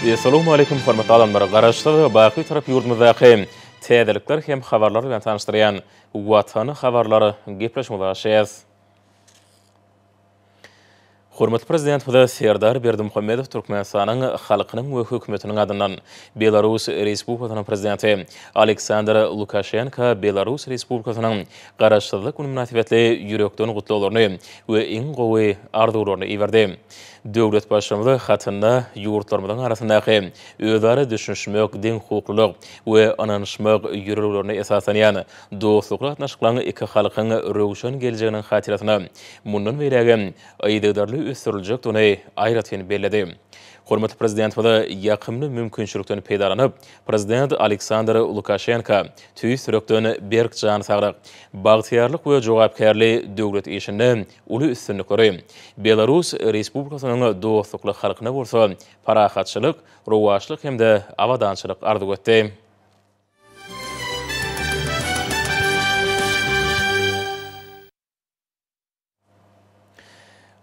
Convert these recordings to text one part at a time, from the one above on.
Essalawmaleýkum hormatly adamlar! Garaşsyz we baky Bitarap ýurdumyzdaky täzelikler hem habarlar bilen tanyşdyrýan Watan habarlar gepleşigimize başlaýarys. Hormatly Prezidentimiz Serdar Berdimuhamedow Türkmenistanyň halkynyň we hökümetiniň adyndan Belarus Respublikasynyň Prezidenti Aleksandr Lukaşenko Belarus Respublikasynyň Garaşsyzlyk güni mynasybetli ýürekden gutlaglaryny we iň gowy arzuwlaryny iberdi. Döwlet Baştutanymyz hatynda ýurtlarymyzyň arasyndaky özara düşünişmek, deňhukuklylyk we ynanyşmak ýörelgelerine esaslanýan dostlukly gatnaşyklaryň iki halkyň röwşen geljeginiň hatyrasyna mundan beýlägem yzygiderli ösdüriljekdigini aýratyn belledi. Hormatly Prezidentimiz ýakymly mümkinçilikden peýdalanyp, Prezident Aleksandr Lukaşenko tüýs ýürekden berk jan saglyk, bagtyýarlyk we jogapkärli döwlet işinde uly üstünlikleri, Belarus Respublikasynyň dostlukly halkyna bolsa parahatçylyk, rowaçlyk hem-de abadançylyk arzuw etdi.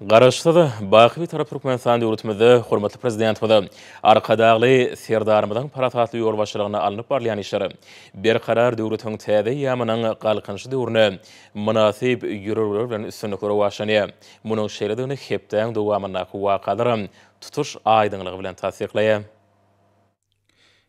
Garaşsyz, baky Bitarap Türkmenistan döwletimizde hormatly Prezidentimiz Arkadagly Serdarymyzyň parasatly ýolbaşçylygynda alnyp barylýan işler Berkarar döwletiň täze eýýamynyň Galkynyşy döwründe mynasyp ýörelgeler bilen üstünlikli rowaçlanýar. Munuň şeýledigini hepdäň dowamyndaky wakalaram tutuş aýdyňlygy bilen tassyklaýar.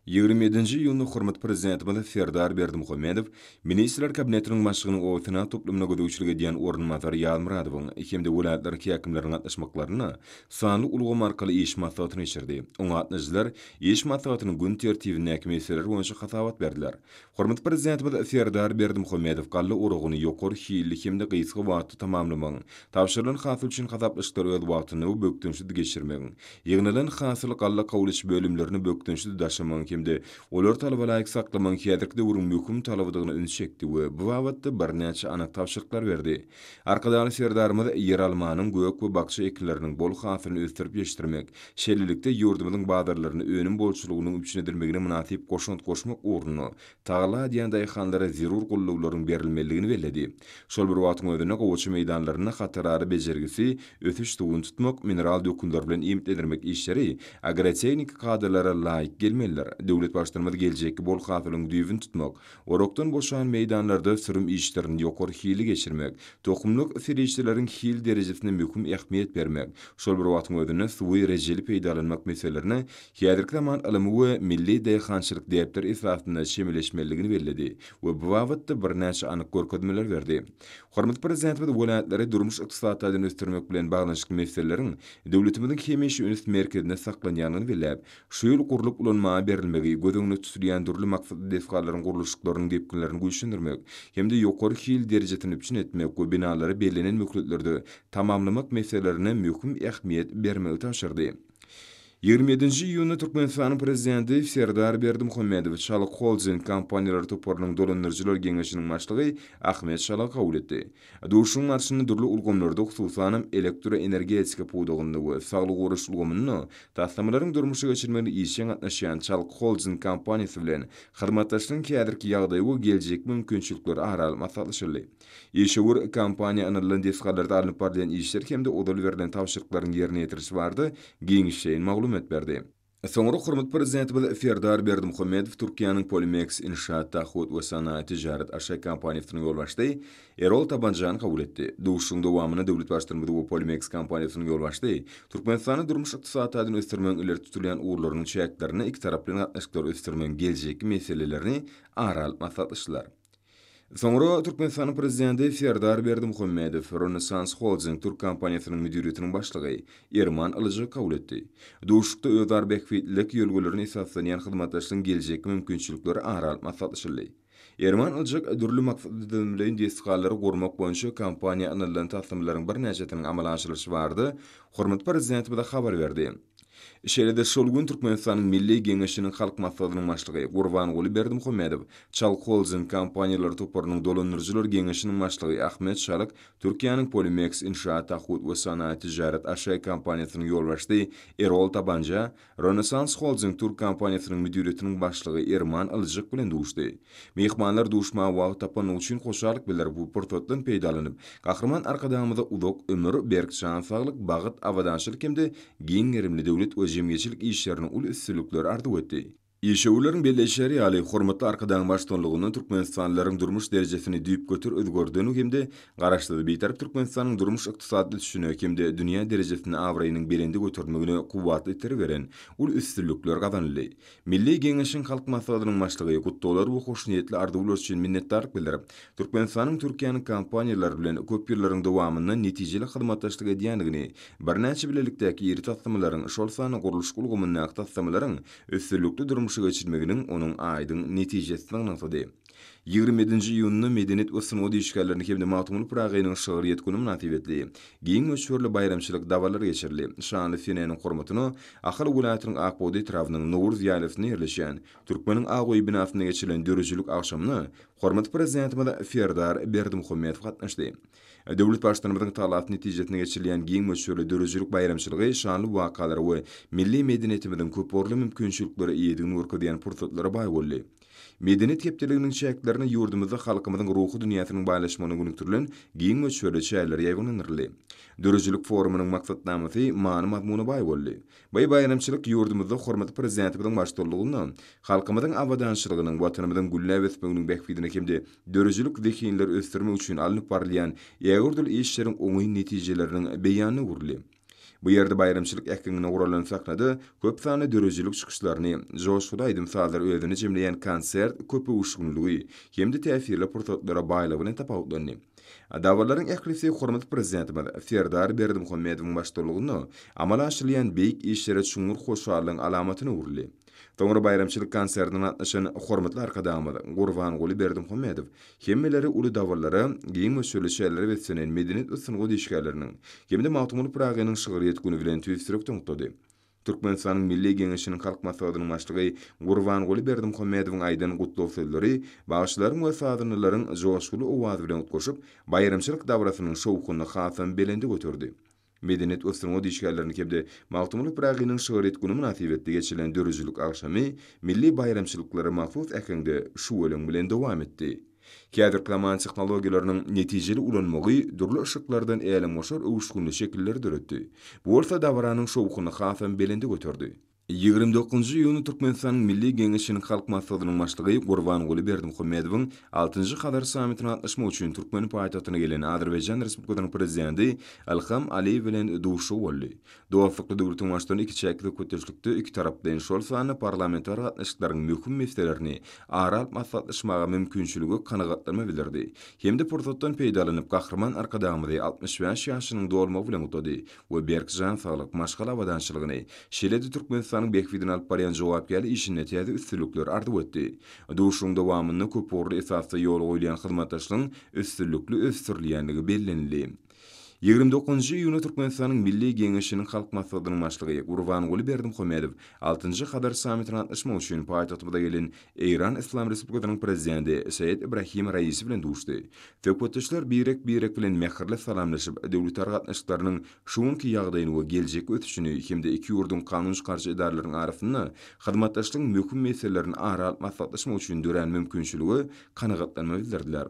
27-nji iýunda hormatly Prezidentimiz Serdar Berdimuhamedow Ministrler Kabinetiniň Başlygynyň oba-senagat toplumyna gözegçilik edýän orunbasary Ýazmyradowyň hem-de welaýatlaryň häkimleriniň gatnaşmaklarynda sanly ulgam arkaly iş maslahatyny geçirdi. Oňa gatnaşyjylar iş maslahatynyň gün tertibindäki meseleler boýunça hasabat berdiler. Hormatly Prezidentimiz Serdar Berdimuhamedow galla oragyny ýokary hilli hem-de gysga wagtda tamamlamagyň, tabşyrylan hasyl üçin hasaplaşyklary öz wagtynda we bökdençsiz geçirmegiň, ýygnalan hasyly galla kabul ediş bölümlerine bökdençsiz daşamagyň hem-de olary talabalaýyk saklamagyň häzirki döwrüň möhüm talabydygyna üns çekdi we bu babatda birnäçe anyk tabşyryklar berdi. Arkadagly Serdarymyz ýeralmanyň, gök we bakja ekinleriniň bol hasylyny ösdürip ýetişdirmek, şeýlelikde, ýurdumyzyň bazarlarynda önüm bolçulygynyň üpjün edilmegine mynasyp goşant goşmak ugrunda tagalla edýän daýhanlara zerur gollawlaryň berilmelidigini belledi. Şol bir wagtyň özünde gowaça meýdanlarynda hatarara bejergisi, ösüş suwuny tutmak, mineral dökünler bilen iýmitlendirmek işleri agrotehniki kadalara laýyk gelmelidir. Döwlet Baştutanymyz geljekki bol hasylyň düýbüni tutmak, Orakdan boşan meýdanlarda sürüm işlerini ýokary hilli geçirmek, tohumlyk serişdeleriň hil derejesine möhüm ähmiýet bermek, şol bir wagtyň özünde suwy rejeli peýdalanmak meselelerine häzirki zaman ylymy we milli daýhançylyk däpleri esasynda çemeleşmelidigini belledi we bu babatda birnäçe anyk görkezmeler berdi. Hormatly Prezidentimiz welaýatlary durmuş-ykdysady taýdan ösdürmek bilen baglanyşykly meseleleriň döwletimiziň hemişe üns merkezinde saklanýandygyny belläp, Şu ýyl gurlup ulanmaga berilmegi göz öňünde tutulýan dürli maksatly desgalaryň gurluşyklarynyň depginlerini güýçlendirmek hem-de ýokary hil derejesini üpjün etmek we binalary bellenen möhletlerde tamamlamak meselelerine möhüm ähmiýet bermegi tabşyrdy. 27-nji iýunda Türkmenistanyň Prezidenti Serdar Berdimuhamedow Çalyk Holding kompaniýalar toparynyň dolandyryjylar geňeşiniň başlygy Ahmet Çalygy kabul etdi. Duşuşygyň barşynda dürli ulgamlarda, hususanam, elektroenergetika pudagynda we saglygy goraýyş ulgamynda taslamalaryň durmuşa geçirilmegine işjeň gatnaşýan Çalk Holding kompaniýasy bilen hyzmatdaşlygyň häzirki ýagdaýy we geljekki mümkinçilikleri ara alyp maslahatlaşyldy. Işewür kompaniýa ynanylan desgalarda alnyp barylýan işler hem-de ozal berlen tabşyryklaryň ýerine ýetirilişi barada giňişleýin maglumat berdi. Soňra hormatly Prezidentimiz Serdar Berdimuhamedow Türkiýäniň Polimeks Inşaat Taahhut we Sanaýy Tijaret AŞ kompaniýasynyň ýolbaşçysy Erol Tabanjany kabul etdi. Duşuşygyň dowamynda döwlet Baştutanymyz we Polimeks kompaniýasynyň ýolbaşçysy Türkmenistanda durmuş-ykdysady taýdan ösdürmegiň ileri tutulýan ugurlarynyň çäklerinde ikitaraplaýyn gatnaşyklary ösdürmegiň geljekki meselelerini ara alyp maslahatlaşdylar. Soňra Türkmenistanyň Prezidenti Serdar Berdimuhamedow Rönesans Holding türk kompaniýasynyň müdiriýetiniň başlygy Erman Ylyjy kabul etdi. Duşuşykda özara bähbitlilik ýörelgelerine esaslanýan hyzmatdaşlygyň geljekki mümkinçilikleri ara alyp maslahatlaşyldy. Erman Ylyjak dürli maksatly düzümleýin desgalary gurmak boýunça kompaniýa ynanylan taslamalaryň birnäçesiniň amala aşyrylyşy barada hormatly Prezidentimize habar berdi. Şeýle-de şol gün Türkmenistanyň Milli Geňeşiniň Halk Maslahatynyň Başlygy Gurbanguly Berdimuhamedow, Çalk Holding kompaniýalar toparynyň dolandyryjylar geňeşiniň başlygy Ahmet Çalyk, Türkiýäniň Polimeks Inşaat Taahhut we Sanaýy Tijaret AŞ kompaniýasynyň ýolbaşçysy Erol Tabanja, Rönesans Holding türk kompaniýasynyň müdiriýetiniň başlygy Erman Ylyjyk bilen duşdy. Myhmanlar duşmaga wagt tapandygy üçin hoşallyk bildirip bu pursatdan peýdalanyp, Gahryman Arkadagymyza uzak ömür, berk jan saglyk, bagt, abadançylyk hem-de giň gerimli döwlet. döwlet we jemgyýetçilik işlerinde uly üstünlikleri arzuw etdi. Işewürleriň belleýşleri ýaly, hormatly Arkadagyň baştutanlygynda türkmenistanlylaryň durmuş derejesini düýpgöter özgerdendigi hem-de Garaşsyz, Bitarap Türkmenistanyň durmuş-ykdysady ösüşine hem-de dünýä derejesinde abraýynyň belende göterilmegine kuwwatly itergi beren uly üstünlikler gazanyldy. Milli Geňeşiň Halk Maslahatynyň Başlygy gutlaglar we hoşniýetli arzuwlar üçin minnetdarlyk bildirip, Türkmenistanyň Türkiýäniň kompaniýalary bilen köp ýyllaryň dowamynda netijeli hyzmatdaşlyk edýändigini, birnäçe bilelikdäki iri taslamalaryň, şol sanda gurluşyk ulgamyndaky taslamalaryň üstünlikli durmuşa geçirmeginiň onuň aýdyň netijesidigini nygtady. 27-nji iýunda Medeniýet we sungat işgärlerini hem-de Magtymguly Pyragynyň şygryýet güni mynasybetli giň möçberli baýramçylyk dabaralary geçirildi. Şanly senäniň hormatyna Ahal welaýatynyň Ak bugdaý etrabynyň Nowruz ýaýlasynda ýerleşýän Türkmeniň ak öýi binasynda geçirilen döredijilik agşamyna hormatly Prezidentimiz Serdar Berdimuhamedow gatnaşdy. Döwlet Baştutanymyzyň tagallasy netijesinde geçirilýän giň möçberli döredijilik baýramçylygy şanly wakalara we milli medeniýetimiziň köpugurly mümkinçiliklere eýedigini görkezýän pursatlara baý boldy. Medeniýet hepdeliginiň çäklerinde ýurdumyzda halkymyzyň ruhy dünýäsiniň baýlaşmagyna gönükdirilen giň möçberli çäreler ýaýbaňlandyryldy. Döredijilik forumynyň maksatnamasy many-mazmuna baý boldy. Bu baýramçylyk ýurdumyzda hormatly Prezidentimiziň baştutanlygynda halkymyzyň abadançylygynyň, Watanymyzyň gülläp ösmeginiň bähbidine hem-de döredijilik zehinleri ösdürmek üçin alnyp barylýan ägirt uly işleriň oňyn netijeleriniň beýanyna öwrüldi. Bu ýerde baýramçylyk äheňinde guralan sahnada köp sanly döredijilik çykyşlaryny, joşguly aýdym-sazlary özünde jemleýän konsert köpöwüşginligi hem-de täsirli pursatlara baýlygy bilen tapawutlandy. Dabaralaryň ählisi hormatly Prezidentimiz Serdar Berdimuhamedowyň baştutanlygynda amala aşyrylýan beýik işlere çuňňur hoşallygyň alamatyna öwrüldi. Soňra baýramçylyk konsertine gatnaşan hormatly Arkadagymyz Gurbanguly Berdimuhamedow hemmeleri uly dabaralara, giň möçberli çärelere beslenen medeniýet we sungat işgärleriniň hem-de Magtymguly Pyragynyň şygryýet güni bilen tüýs ýürekden gutlady. Türkmenistanyň Milli Geňeşiniň Halk Maslahatynyň Başlygy Gurbanguly Berdimuhamedowyň aýdan gutlag sözleri bagşylaryň we sazandalaryň joşguly owazy bilen utgaşyp, baýramçylyk dabarasynyň şowhunyny hasam belende göterdi. Medeniýet we sungat işgärlerini hem-de Magtymguly Pyragynyň şygryýet güni mynasybetli geçirilen döredijilik agşamy milli baýramçylyklara mahsus äheňde şüweleň bilen dowam etdi. Häzirki zaman tehnologiýalarynyň netijeli ulanmagy dürli yşyklardan älemgoşar öwüşginli şekilleri döretdi. Bu bolsa dabaranyň şowhunyny hasam belende göterdi. 29-njy iýunda Türkmenistanyň Milli Geňeşiniň Halk Maslahatynyň Başlygy Gurbanguly Berdimuhamedowyň Altynjy Hazar sammitine gatnaşmak üçin türkmen paýtagtyna gelen Azerbaýjan Respublikasynyň Prezidenti Ilham Aliýew bilen duşuşygy boldy. Dostlukly döwletiň Baştutany ikiçäk söhbetdeşlikde ikitaraplaýyn, şol sanda parlamentara gatnaşyklaryň möhüm meselelerini ara alyp maslahatlaşmaga mümkinçilige kanagatlanma bildirdi hem-de pursatdan peýdalanyp, Gahryman Arkadagymyzy 65 ýaşynyň dolmagy bilen gutlady we berk jan saglyk, maşgala abadançylygyny, şeýle-de Türkmenistanyň bähbidine alyp barýan jogapkärli işinde täze üstünlikleri arzuw etdi. Duşuşygyň dowamynda köpugurly esasda ýola goýulýan hyzmatdaşlygyň üstünlikli ösdürilýändigi bellenildi. 29-njy iýunda Türkmenistanyň Milli Geňeşiniň Halk Maslahatynyň Başlygy Gurbanguly Berdimuhamedow Altynjy Hazar sammitine gatnaşmak üçin paýtagtymyza gelen Eýran Yslam Respublikasynyň Prezidenti Seýed Ibrahim Raisi bilen duşdy. Söhbetdeşler birek-birek bilen mähirli salamlaşyp, döwletara gatnaşyklarynyň şu günki ýagdaýyny we geljekki ösüşini hem-de iki ýurduň kanun çykaryjy edaralarynyň arasynda hyzmatdaşlygyň möhüm meselelerini ara alyp maslahatlaşmak üçin dörän mümkinçilige kanagatlanma bildirdiler.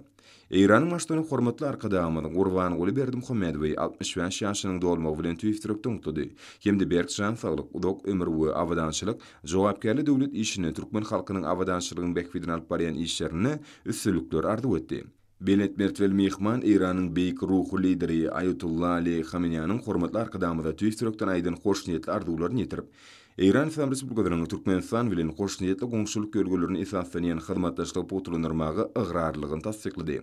Eýranyň Baştutany hormatly Arkadagymyz Gurbanguly Berdimuhamedowy 65 ýaşynyň dolmagy bilen tüýs ýürekden gutlady hem-de berk jan saglyk, uzak ömür we abadançylyk, jogapkärli döwlet işinde türkmen halkynyň abadançylygynyň bähbidine alyp barýan işlerinde üstünlikler arzuw etdi. Belent mertebeli myhman Eýranyň beýik ruhy lideri Aýatolla Ali Hameneýanyň hormatly Arkadagymyza tüýs ýürekden aýdan hoşniýetli arzuwlaryny ýetirip, Eýran Yslam Respublikasynyň Türkmenistan bilen hoşniýetli goňşulyk ýörelgelerine esaslanýan hyzmatdaşlygy pugtalandyrmaga ygrarlylygyny tassyklady.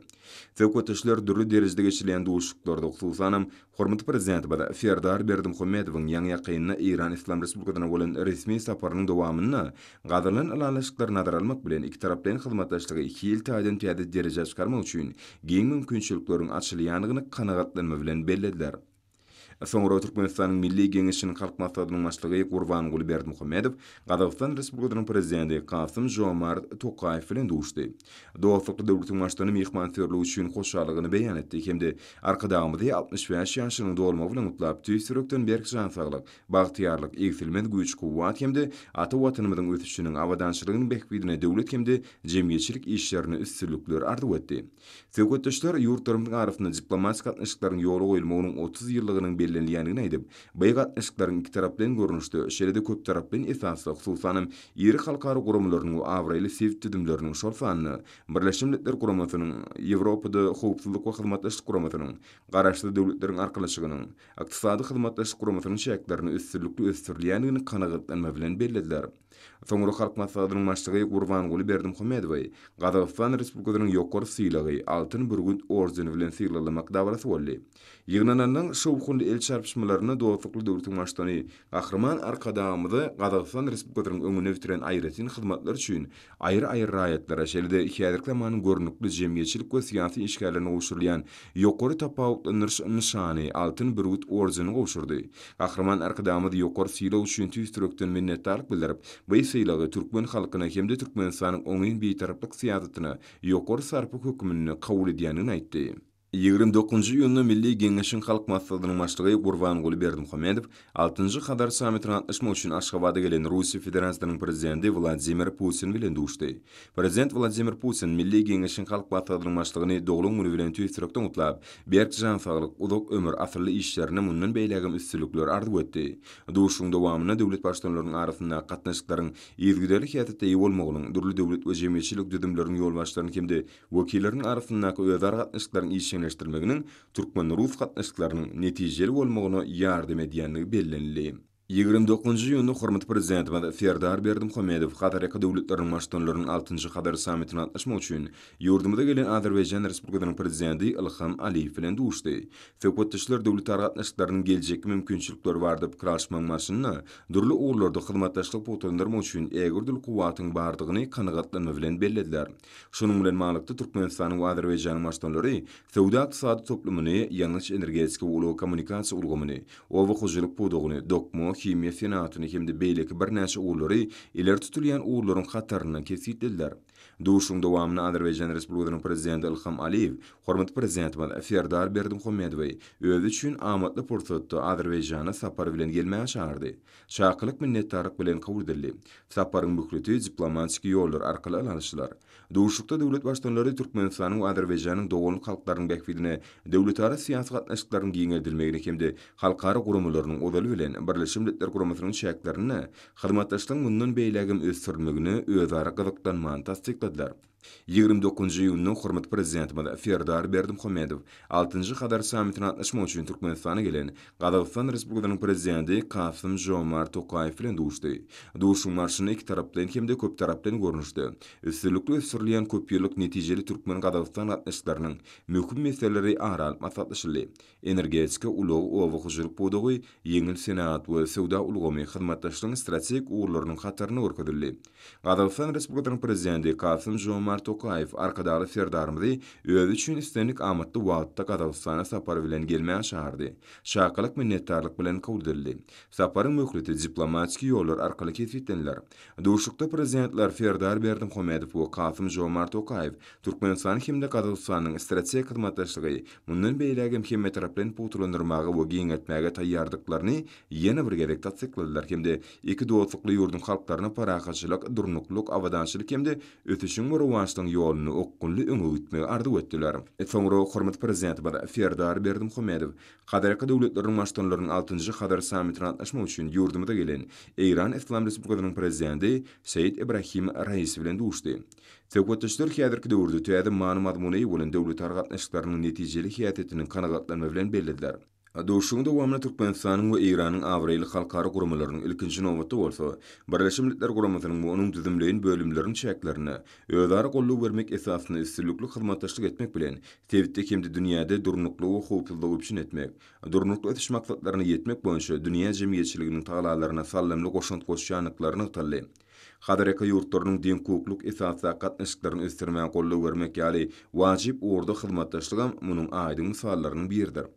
Söhbetdeşler dürli derejede geçirilýän duşuşyklarda, hususanam, hormatly Prezidentimiz Serdar Berdimuhamedowyň ýaňy-ýakynda Eýran Yslam Respublikasyna bolan resmi saparynyň dowamynda gazanylan ylalaşyklary nazara almak bilen, ikitaraplaýyn hyzmatdaşlygy hil taýdan täze derejä çykarmak üçin giň mümkinçilikleriň açylýandygyny kanagatlanma bilen bellediler. Soňra Türkmenistanyň Milli Geňeşiniň Halk Maslahatynyň Başlygy Gurbanguly Berdimuhamedow Gazagystan Respublikasynyň Prezidenti Kasym-Žomart Tokaýew bilen duşdy. Dostlukly döwletiň Baştutany myhmansöýerligi üçin hoşallygyny beýan etdi hem-de Arkadagymyzy 65 ýaşynyň dolmagy bilen gutlap, tüýs ýürekden berk jan saglyk, bagtyýarlyk, egsilmez güýç-kuwwat hem-de ata Watanymyzyň ösüşiniň, abadançylygynyň bähbidine döwlet hem-de jemgyýetçilik işlerinde üstünlikler arzuw etdi. Söhbetdeşler ýurtlarymyzyň arasynda diplomatik gatnaşyklaryň ýola goýulmagynyň 30 ýyllygynyň bellenilmegini. bellenilýändigini aýdyp, bu gatnaşyklaryň ikitaraplaýyn görnüşde, şeýle-de köptaraplaýyn esasda, hususanam, iri halkara guramalarynyň we abraýly sebit düzümleriniň, şol sanda Birleşen Milletler Guramasynyň, Ýewropada Howpsuzlyk we Hyzmatdaşlyk Guramasynyň, Garaşsyz Döwletleriň Arkalaşygynyň, Ykdysady Hyzmatdaşlyk Guramasynyň çäklerinde üstünlikli ösdürilýändigini kanagatlanma bilen bellediler. Soňra Halk Maslahatynyň Başlygy Gurbanguly Berdimuhamedowy Gazagystan Respublikasynyň ýokary sylagy, Altyn bürgüt ordeni bilen sylaglamak dabarasy boldy. Ýygnananlaryň şowhunly el çarpyşmalarynda dostlukly döwletiň Baştutany Gahryman Arkadagymyza Gazagystan Respublikasynyň öňünde bitiren aýratyn hyzmatlary üçin aýry-aýry raýatlara, şeýle-de häzirki zamanyň görnükli jemgyýetçilik we syýasy işgärlerine gowşurylýan ýokary tapawutlandyryş nyşany, Altyn bürgüt ordenini gowşurdy. Gahryman Arkadagymyz ýokary sylag üçin tüýs ýürekden minnetdarlyk bildirip, bu sylagy türkmen halkyna hem-de Türkmenistanyň oňyn Bitaraplyk syýasatyna ýokary sarpa hökmünde kabul edýändigini aýtdy. 29 iýunda Milli Geňeşiň Halk Maslahatynyň Başlygy Gurbanguly Berdimuhamedow Altynjy Hazar sammitine gatnaşmak üçin Aşgabada gelen Russiýa Federasiýasynyň Prezidenti Wladimir Putin bilen duşdy. Prezident Wladimir Putin Milli Geňeşiň Halk Maslahatynyň Başlygyny doglan güni bilen tüýs ýürekden gutlap, berk jan saglyk, uzak ömür, asylly işlerinde mundan beýlägem üstünlikler arzuw etdi. Duşuşygyň dowamynda döwlet Baştutanlarynyň arasyndaky gatnaşyklaryň yzygiderli häsiýetde eýe bolmagynyň, dürli döwlet we jemgyýetçilik düzümleriniň ýolbaşçylarynyň hem-de wekilleriniň arasyndaky özara gatnaşyklaryň işjeňleşdirilmeginiň türkmen-rus gatnaşyklarynyň netijeli bolmagyna ýardam edýändigi bellenildi. 29 iýunda hormatly Prezidentimiz Serdar Berdimuhamedow Hazarýaka döwletleriniň Baştutanlarynyň altynjy Hazar sammitine gatnaşmak üçin ýurdumyza gelen Azerbaýjan Respublikasynyň Prezidenti Ilham Aliýew bilen duşdy. Söhbetdeşler döwletara gatnaşyklarynyň geljekki mümkinçilikleri barada pikir alyşmagyň barşynda dürli ugurlarda hyzmatdaşlygy pugtalandyrmak üçin ägirt uly kuwwatyň bardygyny kanagatlanma bilen bellediler. Şunuň bilen baglylykda, Türkmenistanyň we Azerbaýjanyň Baştutanlary söwda-ykdysady toplumyny, ýangyç-energetika we ulag-kommunikasiýa ulgamyny, oba hojalyk pudagyny, dokma, himiýa senagatyny hem-de beýleki birnäçe ugurlary ileri tutulýan ugurlaryň hatarynda kesgitlediler. Duşuşygyň dowamynda Azerbaýjan Respublikasynyň Prezidenti Ilham Aliýew hormatly Prezidentimiz Serdar Berdimuhamedowy özi üçin amatly pursatda Azerbaýjana sapar bilen gelmäge çagyrdy. Çakylyk minnetdarlyk bilen kabul edildi. Saparyň möhleti diplomatiki ýollar arkaly ylalaşylar. Duşuşykda döwlet Baştutanlary Türkmenistanyň we Azerbaýjanyň doganlyk halklarynyň bähbidine döwletara syýasy gatnaşyklaryň giňeldilmegini hem-de halkara guramalarynyň, ozaly bilen, Birleşen Milletler Guramasynyň çäklerinde hyzmatdaşlygyň mundan beýlägem ösdürilmegine özara gyzyklanmany tassykladylar. 29 iýunda hormatly Prezidentimiz Serdar Berdimuhamedow Altynjy Hazar sammitine gatnaşmak üçin Türkmenistana gelen Gazagystan Respublikasynyň Prezidenti Kasym-Žomart Tokaýew bilen duşdy. Duşuşygyň barşynda ikitaraplaýyn hem-de köptaraplaýyn görnüşde üstünlikli ösdürilýän köpýyllyk netijeli türkmen-gazagystan gatnaşyklarynyň möhüm meseleleri ara alyp maslahatlaşyldy. Energetika, ulag, oba hojalyk pudagy, ýeňil senagat we söwda ulgamy hyzmatdaşlygyň strategik ugurlarynyň hatarynda görkezildi. Gazagystan Respublikasynyň Prezidenti Kasym-Žomart Tokaýew Arkadagly Serdarymyzy özi üçin islendik amatly wagtda Gazagystana sapar bilen gelmäge çagyrdy. Çakylyk minnetdarlyk bilen kabul edildi. Saparyň möhleti diplomatiki ýollar arkaly kesgitleniler. Duşuşykda Prezidentler Serdar Berdimuhamedow we Kasym-Žomart Tokaýew Türkmenistanyň hem-de Gazagystanyň strategik hyzmatdaşlygy mundan beýlägem hemmetaraplaýyn pugtalandyrmaga we giňeltmäge taýýardyklaryny ýene bir gezek tassykladylar hem-de iki dostlukly ýurduň halklaryna parahatçylyk, durnuklylyk, abadançylyk hem-de ösüşiň we rowaçlygyň ýolunda okgunly öňe gitmegi arzuw etdiler. Soňra hormatly Prezidentimiz Serdar Berdimuhamedow Hazarýaka döwletleriniň Baştutanlarynyň altynjy Hazar sammitine gatnaşmak üçin ýurdumyza gelen Eýran Yslam Respublikasynyň Prezidenti Seýid Ibrahim Raisi bilen duşdy. Söhbetdeşler häzirki döwürde täze many-mazmuna eýe bolan döwletara gatnaşyklarynyň netijeli häsiýetini kanagatlanma bilen bellediler. Duşuşygyň dowamynda Türkmenistanyň we Eýranyň abraýly halkara guramalarynyň, ilkinji nobatda bolsa, Birleşen Milletler Guramasynyň we onuň düzümleýin bölümleriniň çäklerinde özara goldaw bermek esasynda üstünlikli hyzmatdaşlyk etmek bilen, sebitde hem-de dünýäde durnuklygy we howpsuzlygy üpjün etmek, Durnukly ösüş maksatlaryna ýetmek boýunça dünýä jemgyýetçiliginiň tagallalaryna saldamly goşant goşýandyklary nygtaldy. Hazarýaka ýurtlarynyň deňhukuklyk esasdaky gatnaşyklaryny ösdürmäge goldaw bermek ýaly wajyp ugurda hyzmatdaşlygam munuň aýdyň mysallarynyň biridir.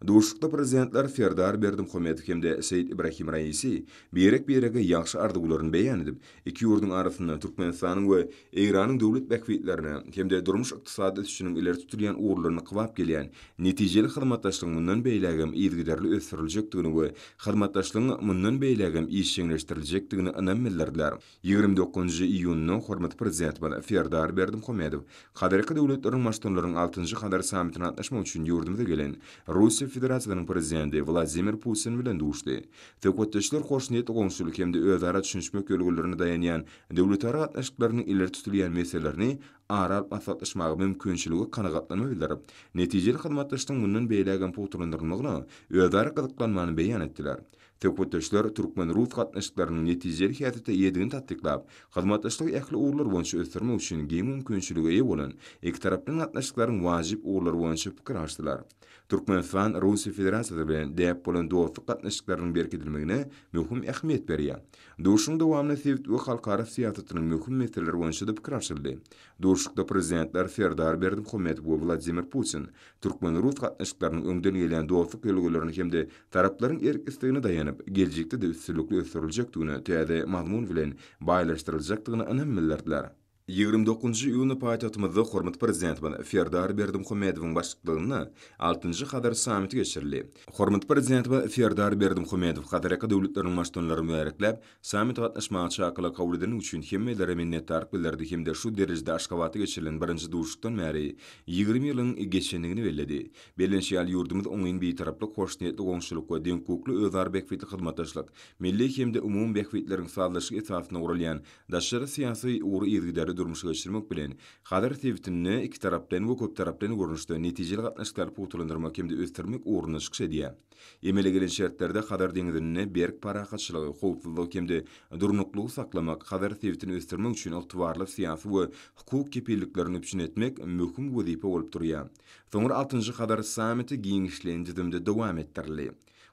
Duşuşykda Prezidentler Serdar Berdimuhamedow hem-de Seýid Ibrahim Raisi birek-birege ýagşy arzuwlaryny beýan edip, iki ýurduň arasynda Türkmenistanyň we Eýranyň döwlet bähbitlerine hem-de durmuş-ykdysady ösüşiniň ileri tutulýan ugurlaryna kybap gelýän netijeli hyzmatdaşlygyň mundan beýlägem yzygiderli ösdüriljekdigini we hyzmatdaşlygyň mundan beýlägem işjeňleşdiriljekdigine ynam bildirdiler. 29 iýunda hormatly Prezidentimiz Serdar Berdimuhamedow Hazarýaka döwletleriniň Baştutanlarynyň altynjy Hazar sammitine gatnaşmak üçin ýurdumyza gelen. Russiýa Federasiýasynyň Prezidenti Wladimir Putin bilen duşdy. Söhbetdeşler hoşniýetli goňşulyk hem-de özara düşünişmek ýörelgelerine daýanýan döwletara gatnaşyklarynyň ileri tutulýan meselelerini ara alyp maslahatlaşmaga mümkinçilige kanagatlanma bildirip, netijeli hyzmatdaşlygyň mundan beýlägem pugtalandyrylmagyna özara gyzyklanmany beýan etdiler. Söhbetdeşler türkmen-rus gatnaşyklarynyň netijeli häsiýete eýedigini tassyklap, hyzmatdaşlygy ähli ugurlar boýunça ösdürmek üçin giň mümkinçilige eýe bolan ikitaraplaýyn gatnaşyklaryň wajyp ugurlary boýunça pikir alyşdylar. Türkmenistan Russiýa Federasiýasy bilen däp bolan dostluk gatnaşyklarynyň berkidilmegine möhüm ähmiýet berýär. Duşuşygyň dowamynda sebit we halkara syýasatynyň möhüm meseleleri boýunça-da pikir alşyldy. Duşuşykda Prezidentler Serdar Berdimuhamedow we Wladimir Putin türkmen-rus gatnaşyklarynyň öňden gelýän dostluk ýörelgelerini hem-de taraplaryň erk-islegine daýanyp, geljekde-de üstünlikli ösdüriljekdigine täze mazmun bilen baýlaşdyryljakdygyna ynam bildirdiler. 29 iýunda paýtagtymyzda hormatly Prezidentimiz Serdar Berdimuhamedowyň başlyklygynda altynjy Hazar sammiti geçirildi. Hormatly Prezidentimiz Serdar Berdimuhamedow Hazarýaka döwletleriniň Baştutanlaryny mübärekläp, sammite gatnaşmaga çakylygy kabul edeni üçin hemmelere minnetdarlyk bildirdi hem-de şu derejede Aşgabatda geçirilen birinji duşuşykdan bäri 20 ýylyň geçendigini belledi. Bellenişi ýaly, ýurdumyz oňyn Bitaraplyk, hoşniýetli goňşuçylyk we deňhukukly özara bähbitli hyzmatdaşlyk, milli hem-de umumy bähbitleriň sazlaşygy esasynda guralýan Daşary syýasy ugry yzygiderli durmuşa geçirmek bilen, Hazar sebitinde ikitaraplaýyn we köptaraplaýyn görnüşde netijeli gatnaşyklary pugtalandyrmak hem-de ösdürmek ugrunda çykyş edýär. Emele gelen şertlerde Hazar deňzinde berk parahatçylygy, howpsuzlygy hem-de durnuklygy saklamak, Hazar sebitini ösdürmek üçin ygtybarly syýasy we hukuk kepilliklerini üpjün etmek möhüm wezipe bolup durýar. Soňra altynjy Hazar sammiti giňişleýin düzümde dowam etdirildi.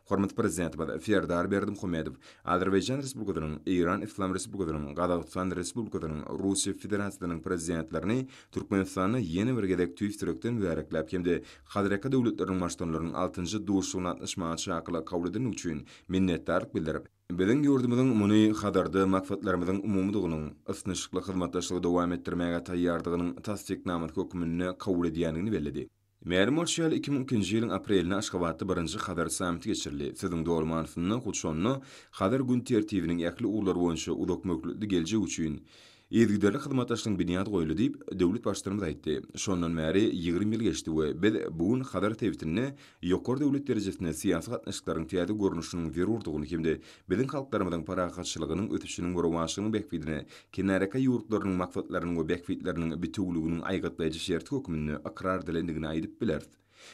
Hormatly Prezidentimiz Serdar Berdimuhamedow Azerbaýjan Respublikasynyň, Eýran Yslam Respublikasynyň, Gazagystan Respublikasynyň, Russiýa Federasiýasynyň Prezidentlerini Türkmenistanda ýene bir gezek tüýs ýürekden mübärekläp hem-de Hazarýaka döwletleriniň Baştutanlarynyň altynjy duşuşygyna gatnaşmaga çakylygy kabul edendigi üçin minnetdarlyk bildirip, biziň ýurdumyzyň muny Hazarda maksatlarymyzyň umumydygynyň, ysnyşykly hyzmatdaşlygy dowam etdirmäge taýýardygynyň tassyknamasy hökmünde kabul edýändigini belledi. Mälim bolşy ýaly, 2002-nji ýylyň aprelinde Aşgabatda birinji Hazar sammiti geçirildi. Sözüň doly manysynda, hut şonda Hazar gün tertibiniň ähli ugurlary boýunça uzakmöhletli geljek üçin yzygiderli hyzmatdaşlygyň binýady goýuldy diýip, döwlet Baştutanymyz aýtdy. Şondan bäri 20 ýyl geçdi we biz bu gün Hazar sebitinde ýokary döwlet derejesinde syýasy gatnaşyklaryň täze görnüşiniň zerurdygyny hem-de biziň halklarymyzyň parahatçylygynyň, ösüşiniň we rowaçlygynyň bähbidine kenarýaka ýurtlarynyň maksatlarynyň we bähbitleriniň bitewüliginiň aýgytlaýjy şerti hökmünde ykrar edilendigini aýdyp bileris.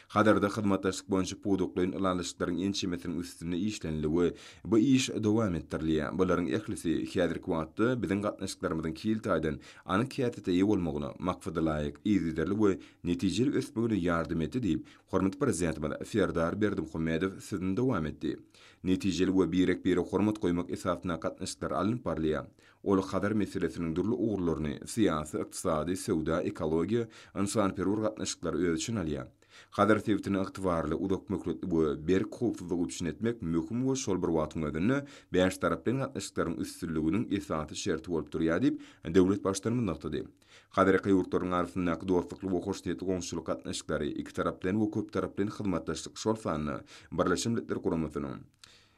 Hazarda hyzmatdaşlyk boýunça pudaklaýyn ylalaşyklaryň ençemesiniň üstünde işlenildi we bu iş dowam etdirilýär. Bularyň ählisi häzirki wagtda biziň gatnaşyklarymyzyň hil taýdan anyk häsiýete eýe bolmagyna, maksadalaýyk, yzygiderli we netijeli ösmegine ýardam etdi diýip, hormatly Prezidentimiz Serdar Berdimuhamedow sözüni dowam etdi. Netijeli we birek-birege hormat goýmak esasynda gatnaşyklar alnyp barylýar. Ol Hazar meselesiniň dürli ugurlaryny, syýasy, ykdysady, söwda, ekologiýa, ynsanperwer gatnaşyklary öz içine alýar. Hazar sebitini ygtybarly, uzakmöhletli we berk howpsuzlygy üpjün etmek möhüm we şol bir wagtyň özünde bäştaraplaýyn gatnaşyklaryň üstünliginiň esasy şerti bolup durýar diýip, döwlet Baştutanymyz nygtady. Hazarýaka ýurtlaryň arasyndaky dostlukly we hoşniýetli goňşuçylyk gatnaşyklary, ikitaraplaýyn we köptaraplaýyn hyzmatdaşlyk, şol sanda Birleşen Milletler Guramasynyň,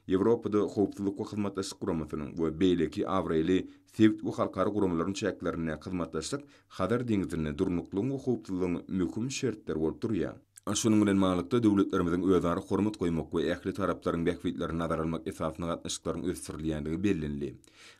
Ýewropada Howpsuzlyk we Hyzmatdaşlyk Guramasynyň we beýleki abraýly sebit we halkara guramalaryň çäklerindäki hyzmatdaşlyk Hazar deňzinde durnuklygyň we howpsuzlygyň möhüm şertleri bolup durýar. Şunuň bilen baglylykda, döwletlerimiziň özara hormat goýmak we ähli taraplaryň bähbitlerini nazara almak esasynda gatnaşyklaryň ösdürilýändigi bellenildi.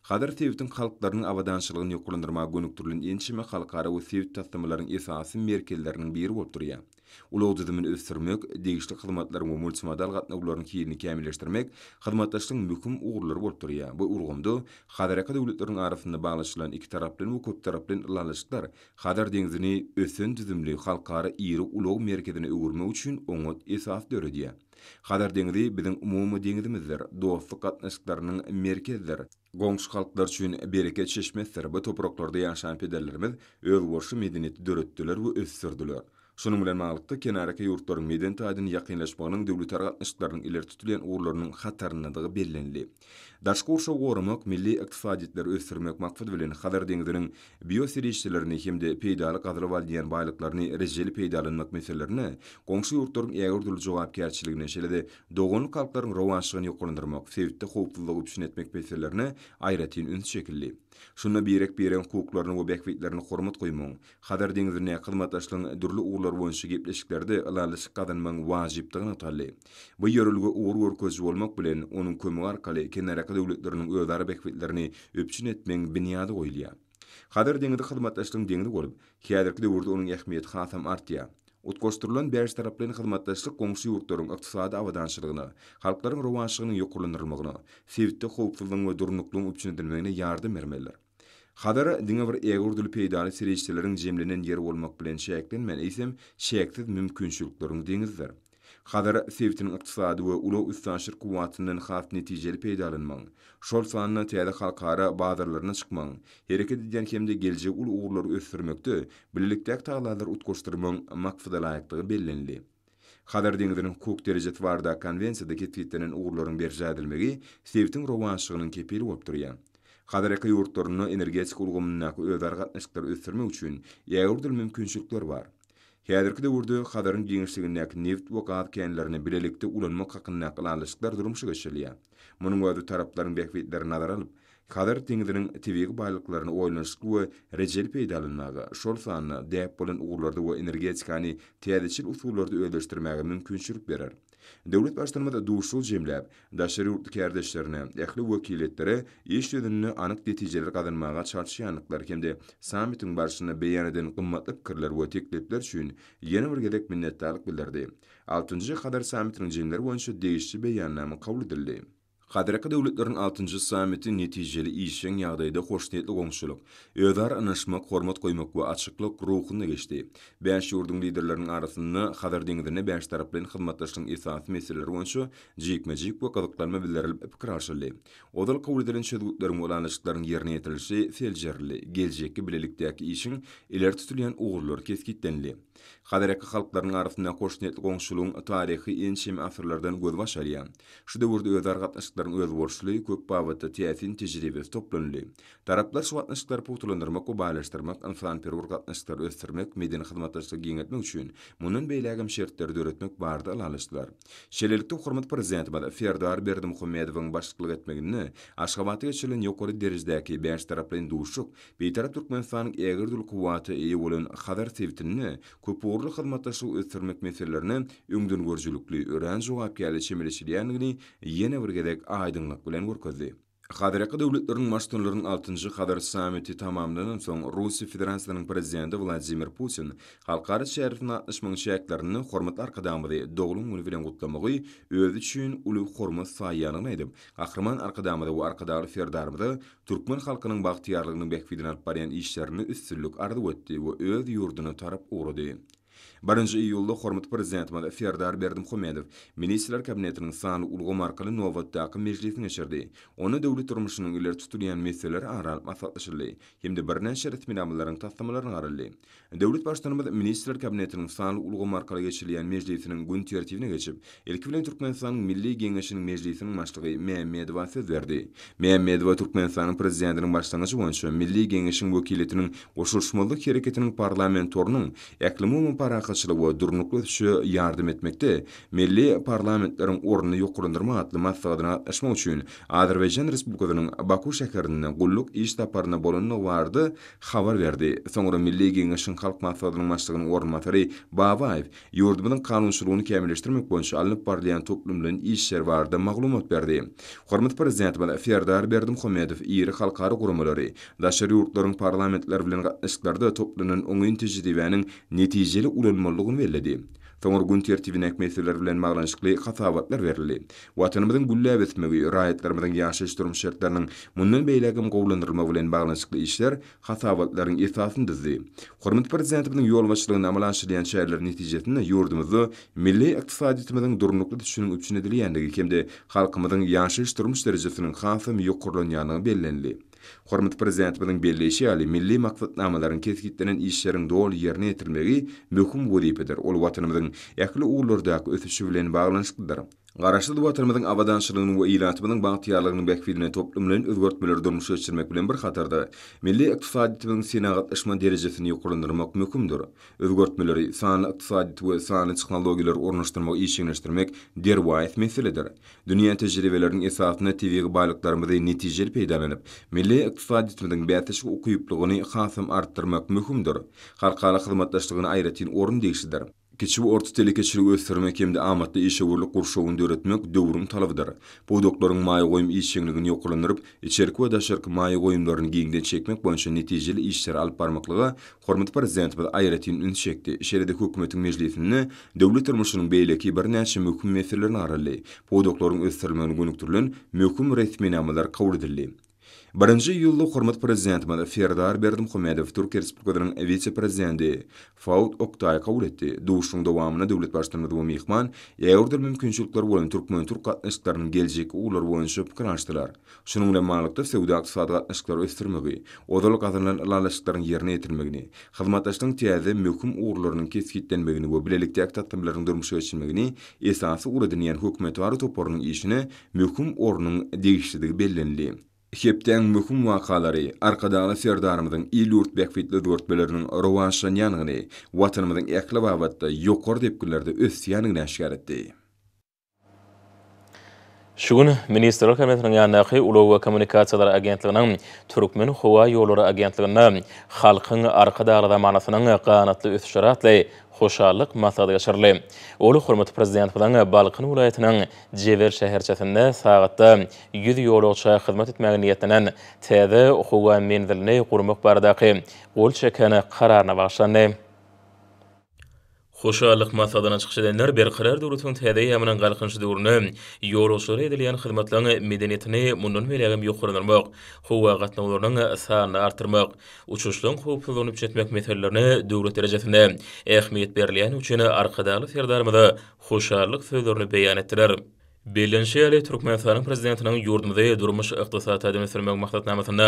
Hazar sebitiň halklarynyň abadançylygyny ýokarlandyrmaga gönükdirilen ençeme halkara we sebit taslamalaryň esasy merkezleriniň biri bolup durýar. Ulag düzümini ösdürmek, degişli hyzmatlaryň we multimodal gatnawlaryň hilini kämilleşdirmek hyzmatdaşlygyň möhüm ugurlary bolup durýar. Bu ulgamda Hazarýaka döwletleriniň arasynda baglaşylan ikitaraplaýyn we köptaraplaýyn ylalaşyklar Hazar deňzini ösen düzümli halkara iri ulag merkezine öwürmek üçin oňat esas döredýär. Hazar deňzi biziň umumy deňzimizdir, dostluk gatnaşyklarynyň merkezidir, goňşy halklar üçin bereket çeşmesidir. Bu topraklarda ýaşan pederlerimiz özboluşly medeniýeti döretdiler we ösdürdiler. Şunuň bilen baglylykda, kenarýaka ýurtlaryň medeni taýdan ýakynlaşmagynyň döwletara gatnaşyklarynyň ileri tutulýan ugurlarynyň hataryndadygy bellenildi. Daşky gurşawy goramak, milli ykdysadyýetleri ösdürmek maksady bilen Hazar deňziniň bioserişdelerini hem-de peýdaly gazylyp alynýan baýlyklaryny rejeli peýdalanmak meselelerine goňşy ýurtlaryň ägirt uly jogapkärçiligine, şeýle-de doganlyk halklaryň rowaçlygyny ýokarlandyrmak, sebitde howpsuzlygy üpjün etmek meselelerine aýratyn üns çekildi. Şunda birek-biregiň hukuklaryna we bähbitlerine hormat goýmagyň, Hazar deňzindäki hyzmatdaşlygyň dürli ugurlaryny. ugurlar boýunça gepleşiklerde ylalaşyk gazanmagyň wajypdygy nygtaldy. Bu ýörelge ugur görkeziji bolmak bilen, onuň kömegi arkaly kenarýaka döwletleriniň özara bähbitlerini üpjün etmegiň binýady goýulýar. Hazar deňzi hyzmatdaşlygyň deňzi bolup, häzirki döwürde onuň ähmiýeti hasam artýar. Utgaşdyrylan bäştaraplaýyn hyzmatdaşlyk goňşy ýurtlaryň ykdysady abadançylygyna, halklaryň rowaçlygynyň ýokarlandyrylmagyna, sebitde howpsuzlygyň we durnuklygyň üpjün edilmegine ýardam bermelidir. Hazar diňe bir ägirdüli peýdaly serişdeleriň jemlenen ýeri bolmak bilen çäklenmän, eýsem, çäksiz mümkinçilikleriň deňizidir. Hazar sebitiniň ykdysady we ulag-üstaşyr kuwwatyndan has netijeli peýdalanmagyň, şol sanda täze halkara bazarlaryna çykmagyň, hereket edýän hem-de geljegi uly ugurlary ösdürmekde bilelikdäki tagallalary utgaşdyrmagyň maksadalaýyklygy bellenildi. Hazar deňziniň hukuk derejesi baradaky Konwensiýada kesgitlenen ugurlaryň berjaý edilmegi sebitiň rowaçlygynyň kepili bolup durýar. Hazarýaka ýurtlarynda energetika ulgamyndaky özara gatnaşyklary ösdürmek üçin ägirt uly mümkinçilikler bar. Häzirki döwürde Hazaryň giňişligindäki nebit we gaz känlerini bilelikde ulanmak hakyndaky ylalaşyklar durmuşa geçirilýär. Munuň özi taraplaryň bähbitlerini nazara alyp, Hazar deňziniň tebigy baýlyklaryny oýlanyşykly we rejeli peýdalanmaga, şol sanda däp bolan ugurlarda we energetikany täzeçil usullarda özleşdirmäge mümkinçilik berer. Döwlet Baştutanymyz duşuşygy jemläp, daşary ýurtly kärdeşlerine, ähli wekiliýetlere iş ýüzünde anyk netijeleri gazanmaga çalyşýandyklary hem-de sammitiň barşynda beýan eden gymmatly pikirler we teklipler üçin ýene bir gezek minnetdarlyk bildirdi. Altynjy Hazar sammitiniň jemleri boýunça degişli Beýannama kabul edildi. Hazarýaka döwletleriň altynjy sammiti netijeli, işjeň ýagdaýda hoşniýetli goňşulyk, özara ynanyşmak, hormat goýmak we açyklyk ruhunda geçdi. Bäş ýurduň Liderleriniň arasynda Hazar deňzinde bäştaraplaýyn hyzmatdaşlygyň esasy meseleleri boýunça jikme-jik we gyzyklanma bildirilip pikir alşyldy. Ozal kabul edilen çözgütleriň we ylalaşyklaryň ýerine ýetirilişi seljerildi, geljekki bilelikdäki işiň ileri tutulýan ugurlary kesgitlenildi. Hazarýaka halklarynyň arasynda hoşniýetli goňşulygyň taryhy ençeme asyrlardan gözbaş alýar. Şu döwürde özara gatnaşyklaryň özboluşly, köp babatda täsin tejribesi toplanyldy. Taraplar şu gatnaşyklary pugtalandyrmak we baýlaşdyrmak, ynsanperwer gatnaşyklary ösdürmek, medeni hyzmatdaşlygy giňeltmek üçin mundan beýlägem şertleri döretmek barada ylalaşdylar. Şeýlelikde, hormatly Prezidentimiz Serdar Berdimuhamedowyň başlyklyk etmeginde Aşgabatda geçirilen ýokary derejedäki bäştaraplaýyn duşuşyk Bitarap Türkmenistanyň ägirt uly kuwwata eýe bolan Hazar sebitinde köpugurly hyzmatdaşlygy ösdürmek meselelerine öňdengörüjilikli, örän jogapkärli çemeleşilýändigini ýene bir gezek aýdyňlyk bilen görkezdi. Hazarýaka döwletleriniň Baştutanlarynyň altynjy Hazar sammiti tamamlanansoň, Russiýa Federasiýasynyň Prezidenti Wladimir Putin halkara çäresine gatnaşmagyň çäklerinde hormatly Arkadagymyzy doglan güni bilen gutlamagy özi üçin uly hormat saýýandygyny aýdyp, Gahryman Arkadagymyza we Arkadagly Serdarymyza türkmen halkynyň bagtyýarlygynyň bähbidine alyp barýan işlerinde üstünlik arzuw etdi we öz ýurduna tarap ugrady. Birinji iýulda hormatly Prezidentimiz Serdar Berdimuhamedow Ministrler Kabinetiniň sanly ulgam arkaly nobatdaky mejlisini geçirdi. Onda döwlet durmuşynyň ileri tutulýan meseleleri ara alyp maslahatlaşyldy hem-de birnäçe resminamalaryň taslamalaryna garaldy. Döwlet Baştutanymyz Ministrler Kabinetiniň sanly ulgam arkaly geçirilýän mejlisiniň gün tertibine geçip, ilki bilen Türkmenistanyň Milli Geňeşiniň Mejlisiniň Başlygy Mämmedowa söz berdi. Mämmedowa Türkmenistanyň Prezidentiniň başlangyjy boýunça Milli Geňeşiň wekiliýetiniň Goşulyşmazlyk Hereketiniň parlament torunyň ählumumy parahatçylyga we durnukly ösüşe ýardam etmekde milli parlamentleriň ornuny ýokarlandyrmak atly maslahatyna gatnaşmak üçin Azerbaýjan Respublikasynyň Baku şäherinde gulluk iş saparynda bolandygy barada habar berdi. Soňra Milli Geňeşiň Halk Maslahatynyň Başlygynyň orunbasary Babaýew ýurdumyzyň kanunçylygyny kämilleşdirmek boýunça alnyp barylýan toplumlaýyn işler barada maglumat berdi. Hormatly Prezidentimiz Serdar Berdimuhamedow iri halkara guramalary, daşary ýurtlaryň parlamentleri bilen gatnaşyklarda toplanan oňyn tejribäniň netijeli ulanylmalydygyny belledi. Soňra gün tertibindäki meseleler bilen baglanyşykly hasabatlar berildi. Watanymyzyň gülläp ösmegi, raýatlarymyzyň ýaşaýyş-durmuş şertleriniň mundan beýlägem gowulandyrylmagy bilen baglanyşykly işler hasabatlaryň esasyny düzdi. Hormatly Prezidentimiziň ýolbaşçylygynda amala aşyrylýan çäreler netijesinde ýurdumyzda milli ykdysadyýetimiziň durnukly ösüşiniň üpjün edilýändigi hem-de halkymyzyň ýaşaýyş-durmuş derejesiniň hasam ýokarlanýandygy bellenildi. Hormatly Prezidentimiziň belleýşi ýaly, milli maksatnamalaryň kesgitlenen işleriň doly ýerine ýetirilmegi möhüm wezipedir, ol Watanymyzyň ähli ugurlardaky ösüşi bilen baglanyşyklydyr. Garaşsyz Watanymyzyň abadançylygynyň we ilatymyzyň bagtyýarlygynyň bähbidine toplumlaýyn özgertmeleri durmuşa geçirmek bilen bir hatarda, milli ykdysadyýetimiziň senagatlaşma derejesini ýokarlandyrmak möhümdir. Özgertmeleri, sanly ykdysadyýeti we sanly tehnologiýalary ornaşdyrmagy işjeňleşdirmek derwaýys meseledir. Dünýä tejribeleriniň esasynda tebigy baýlyklarymyzy netijeli peýdalanyp, milli ykdysadyýetimiziň bäsleşik ukyplygyny hasam artdyrmak möhümdir. Halkara hyzmatdaşlygyna aýratyn orun degişlidir. Kiçi we orta telekeçiligi ösdürmek hem-de amatly işewürlik gurşawyny döretmek döwrüň talabydyr. Pudaklaryň maýa goýum işjeňligini ýokarlandyryp, içerki we daşarky maýa goýumlaryny giňden çekmek boýunça netijeli işleri alyp barmaklyga hormatly Prezidentimiz aýratyn üns çekdi. Şeýle-de Hökümetiň mejlisinde döwlet durmuşynyň beýleki birnäçe möhüm meselelerine garaldy, pudaklaryň ösdürilmegine gönükdirilen möhüm resminamalar kabul edildi. Birinji iýulda hormatly Prezidentimiz Serdar Berdimuhamedow Türkiýe Respublikasynyň wise-prezidenti Fuat Oktaýy kabul etdi. Duşuşygyň dowamynda döwlet Baştutanymyz we myhman ägirt uly mümkinçilikleri bolan türkmen-türk gatnaşyklarynyň geljekki ugurlary boýunça pikir alyşdylar. Şunuň bilen baglylykda, söwda-ykdysady gatnaşyklary ösdürmegi, ozal gazanylan ylalaşyklaryň ýerine ýetirilmegini, hyzmatdaşlygyň täze möhüm ugurlarynyň kesgitlenmegini we bilelikdäki taslamalaryň durmuşa geçirilmegini esasy ugur edinýän hökümetara toparynyň işine möhüm ornuň degişlidigi bellenildi. Hepdäň möhüm wakalary Arkadagly Serdarymyzyň il-ýurt bähbitli özgertmeleriniň rowaçlanýandygyny, Watanymyzyň ähli babatda ýokary depginlerde ösýändigini äşgär etdi. Şu gün Ministrler Kabinetiniň ýanyndaky Ulag we kommunikasiýalar agentliginiň Türkmenhowaýollary agentliginde Halkyň Arkadagly zamanasynyň ganatly ösüşleri atly hoşallyk maslahaty geçirildi. Ol hormatly Prezidentimiziň Balkan welaýatynyň Jebel şäherçesinde sagatda 100 ýolagça hyzmat etmäge niýetlenen täze howa menzilini gurmak baradaky gol çeken Kararyna bagyşlandy. Hoşallyk maslahatyna çykyş edenler Berkarar döwletiň täze eýýamynyň Galkynyşy döwründe ýolagçylara edilýän hyzmatlaryň medeniýetini mundan beýlägem ýokarlandyrmak, howa gatnawlarynyň sanyny artdyrmak, uçuşlaryň howpsuzlygyny üpjün etmek meselelerine döwlet derejesinde ähmiýet berilýäni üçin Arkadagly Serdarymyza hoşallyk sözlerini beýan etdiler. Bellenişi ýaly, Türkmenistanyň Prezidentiniň ýurdumyzy durmuş-ykdysady taýdan ösdürmegiň maksatnamasynda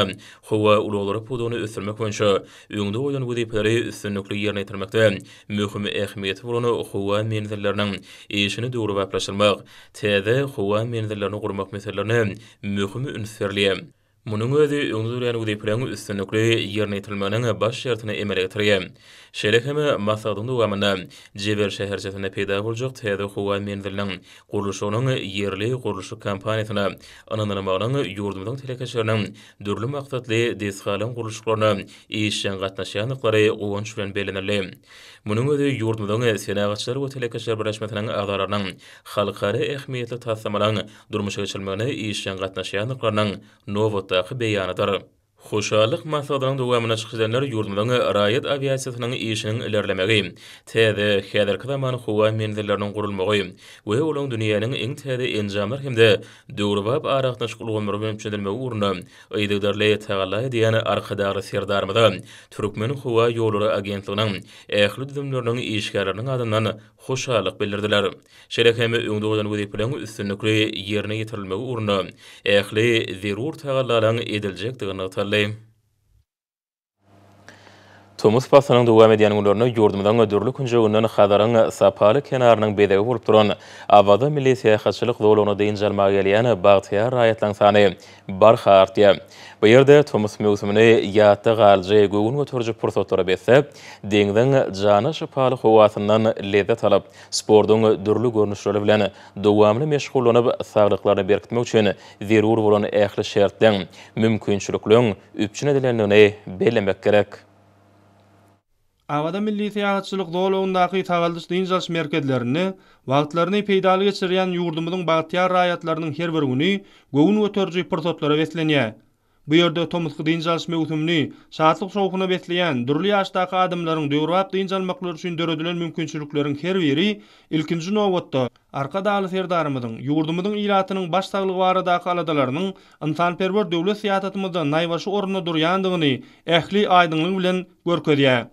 howa ulaglary pudagyny ösdürmek boýunça öňde goýlan wezipeleri üstünlikli ýerine ýetirmekde möhüm ähmiýeti bolan howa menzilleriniň işini döwrebaplaşdyrmak, täze howa menzillerini gurmak meselelerine möhüm üns berilýär. Munuň özi öňde durýan wezipeleriň üstünlikli ýerine ýetirilmeginiň baş şertini emele getirýär. Şeýle hem maslahatyň dowamynda Jebel şäherçesinde peýda boljak täze howa menziliniň gurluşygynyň ýerli gurluşyk kompaniýasyna ynanylmagynyň ýurdumyzyň telekeçileriniň dürli maksatly desgalaryň gurluşyklaryna işjeň gatnaşýandyklary guwanç bilen bellenildi. Munuň özi ýurdumyzyň Senagatçylar we telekeçiler birleşmesiniň agzalarynyň halkara ähmiýetli taslamalaryň durmuşa geçirilmegine işjeň gatnaşýandyklarynyň nobatdaky beýanydyr. Hoşallyk maslahatynyň dowamynda çykyş edenler ýurdumyzyň raýat awiasiýasynyň işiniň ilerlemegi, täze, häzirki zaman howa menzilleriniň gurulmagy we olaryň dünýäniň iň täze enjamlar hem-de döwrebap aragatnaşyk ulgamlary bilen üpjün edilmegi ugrunda yzygiderli tagalla edýän Arkadagly Serdarymyza Türkmenhowaýollary agentliginiň ähli düzümleriniň işgärleriniň adyndan hoşallyk bildirdiler. Şeýle hem öňde goýlan wezipeleriň üstünlikli ýerine ýetirilmegi ugrunda ähli zerur tagallalaryň ediljekdigi nygtaldy. Tomus paslynyň dowam edýän günlerinde ýurdumyzyň dürli künjeginden Hazaryň sapaly kenarynyň bezegi bolup duran Awaza milli syýahatçylyk zolagyna dynç almaga gelýän bagtyýar raýatlaryň sany barha artýar. Bu ýerde tomus möwsümini ýatda galyjy, göwün göteriji pursatlara besläp, deňziň jana şypaly howasyndan lezzet alyp, Sportuň dürli görnüşleri bilen dowamly meşgullanyp, saglyklaryny berkitmek üçin zerur bolan ähli şertleň, mümkinçilikleň üpjün edilendigini bellemek gerek. Awaza milli syýahatçylyk zolagyndaky sagaldyş-dynç alyş merkezlerinde wagtlaryny peýdaly geçirýän ýurdumyzyň bagtyýar raýatlarynyň her bir güni göwün göteriji pursatlara beslenýär. Bu ýerde tomusky dynç alyş möwsümini şatlyk-şowhuna besleýän dürli ýaşdaky adamlaryň döwrebap dynç almaklary üçin döredilen mümkinçilikleriň her biri, ilkinji nobatda, Arkadagly Serdarymyzyň ýurdumyzyň ilatynyň baş saglygy baradaky aladalarynyň ynsanperwer döwlet syýasatymyzda naýbaşy orunda durýandygyny ähli aýdyňlygy bilen görkezýär.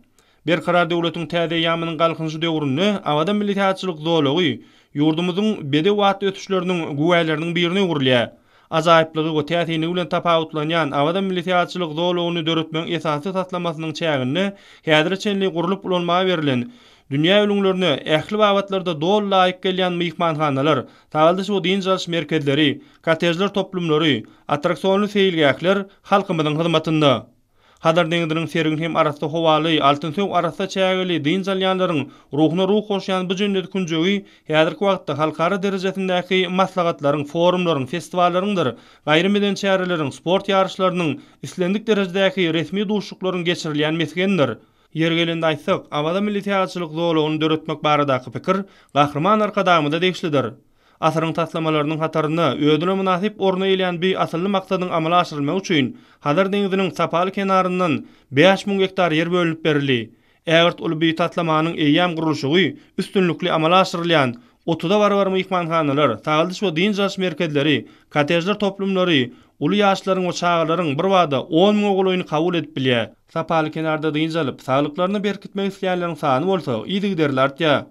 Berkarar döwletiň täze eýýamynyň Galkynyşy döwründe Awaza milli syýahatçylyk zolagy ýurdumyzyň bedew atly ösüşleriniň güwäleriniň birine öwrülýär. Ajaýyplygy we täsinligi bilen tapawutlanýan Awaza milli syýahatçylyk zolagyny döretmegiň esasy taslamasynyň çäginde häzire çenli gurlup ulanmaga berlen. dünýä ülňülerine ähli babatlarda doly laýyk gelýän myhmanhanalar, sagaldyş we dynç alyş merkezleri, kottejler toplumlary, attraksionly seýilgähler halkymyzyň hyzmatynda. Hazar deňziniň sergin hem arassa howaly, altynsöw arassa çägeli dynç alýanlaryň ruhuna ruh goşýan bu jennet künjegi häzirki wagtda halkara derejesindäki maslahatlaryň, forumlaryň, festiwallaryňdyr gaýry medeni çäreleriň, sport ýaryşlarynyň, islendik derejedäki resmi duşuşyklaryň geçirilýän mesgenidir. Ýeri gelende aýtsak, Awaza milli syýahatçylyk zolagyny döretmek baradaky pikir Gahryman Arkadagymyza degişlidir. Asyryň taslamalarynyň hatarynda özüne mynasyp orun eýelän bi asylly maksadyň amala aşyrylmagy üçin Hazar deňziniň sapaly kenaryndan 5000 gektar ýer bölünip berildi. Ägirt uly bi taslamanyň eýýäm gurluşygy üstünlikli amala aşyrylýan otuza barabar myhmanhanalar, sagaldyş we dynç alyş merkezleri, kottejler toplumlary uly ýaşlaryň we çagalaryň birbada on müňe golaýyny kabul edip bilýär. Sapaly kenarda dynç alyp, saglyklaryny berkitmek isleýänleriň sany bolsa yzygiderli artýar.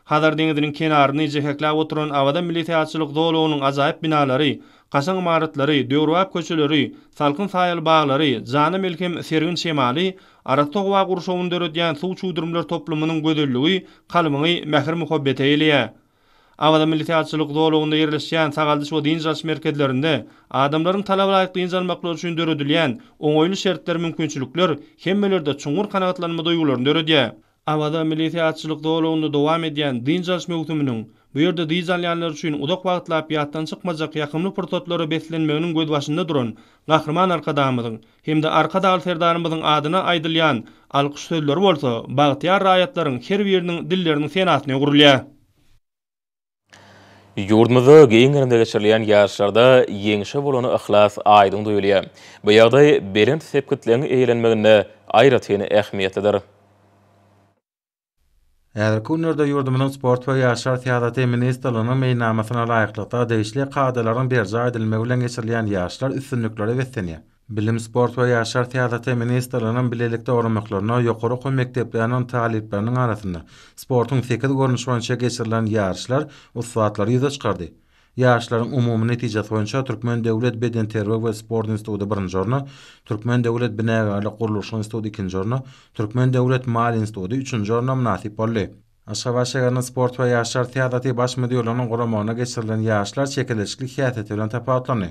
Hazar deňziniň kenaryny jähekläp oturan Awaza milli syýahatçylyk zolagynyň ajaýyp binalary, kaşaň ymaratlary, döwrebap köçeleri, salkyn saýaly baglary, jana melhem sergin şemaly, arassa howa gurşawyny döredýän suw çüwdürimler toplumynyň gözelligi kalbyňy mähir-muhabbete eýleýär. Awaza milli syýahatçylyk zolagynda ýerleşýän sagaldyş we dynç alyş merkezlerinde adamlaryň talabalaýyk dynç almaklary üçin döredilýän oňaýly şertler-mümkinçilikler hemmelerde çuňňur kanagatlanma duýgularyny döredýär. Awaza milli syýahatçylyk zolagynda dowam edýän dynç alyş möwsüminiň bu ýerde dynç alýanlar üçin uzak wagtlap ýatdan çykmajak ýakymly pursatlara beslenmeginiň gözbaşynda duran Gahryman Arkadagymyzyň hem-de Arkadagly Serdarymyzyň adyna aýdylýan alkyş sözleri bolsa bagtyýar raýatlaryň her biriniň dilleriniň senasyna öwrülýär. Ýurdumyzda giň gerimde geçirilýän ýaryşlarda ýeňşe bolan yhlas aýdyň duýulýar. Bu ýagdaý belent sepgitleň eýelenmeginde aýratyn ähmiýetlidir. Häzirki günlerde ýurdumyzyň Sport we ýaşlar syýasaty ministrliginiň meýilnamasyna laýyklykda degişli kadalaryň berjaý edilmegi bilen geçirilýän ýaryşlar üstünliklere beslenýär. Bilim, sport we ýaşlar syýasaty ministrliginiň bilelikde guramaklarynda ýokary okuw mekdepleriniň talyplarynyň arasynda sportuň sekiz görnüşi boýunça geçirilen ýaryşlar ussatlary ýüze çykardy. Ýaryşlaryň umumy netijesi boýunça Türkmen döwlet bedenterbiýe we sport instituty birinji orna, Türkmen döwlet binagärlik-gurluşyk instituty ikinji orna, Türkmen döwlet maliýe instituty üçünji orna mynasyp boldy. Aşgabat şäheriniň Sport we ýaşlar syýasaty baş müdirliginiň guramagynda geçirilen ýaryşlar çekeleşikli häsiýeti bilen tapawutlandy.